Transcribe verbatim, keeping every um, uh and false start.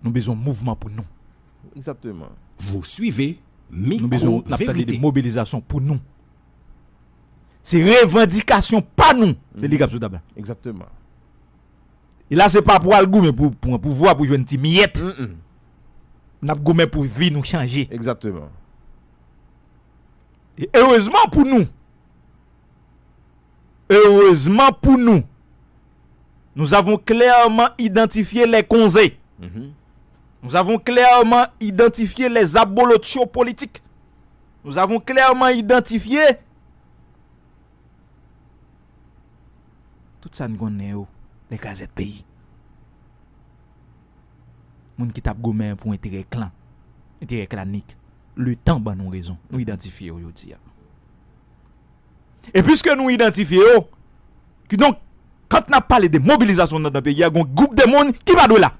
Nou bezwen mouvman pou nou. Egzakteman. Vous suivez Nou bezwen Micro n ap tande de Vérité. mobilizasyon pou nou. Se revandikasyon pa nou. Se li k ap sou tab la. Egzakteman. E la se pa pou al goumen pou pran pouvwa pou jwenn ti miyèt. Mm-mm. N ap goumen pou vi nou chanje. Egzakteman. E erezman pou nou, erezman pou nou, nous avons clairement identifié les konze. Mhm. Nous avons clairement identifié les abolotcho politiques. Nous avons clairement identifié tout sa n konnen yo, lè krazèt peyi. Moun ki t ap goumen pou enterè klan, enterè klanik. Letan ban nou rezon, nou idantifye yo jodi a. E piske nou idantifye yo, kidonk, kan n ap pale de mobilizasyon nan peyi a, gon gwoup de moun ki pa dwe la.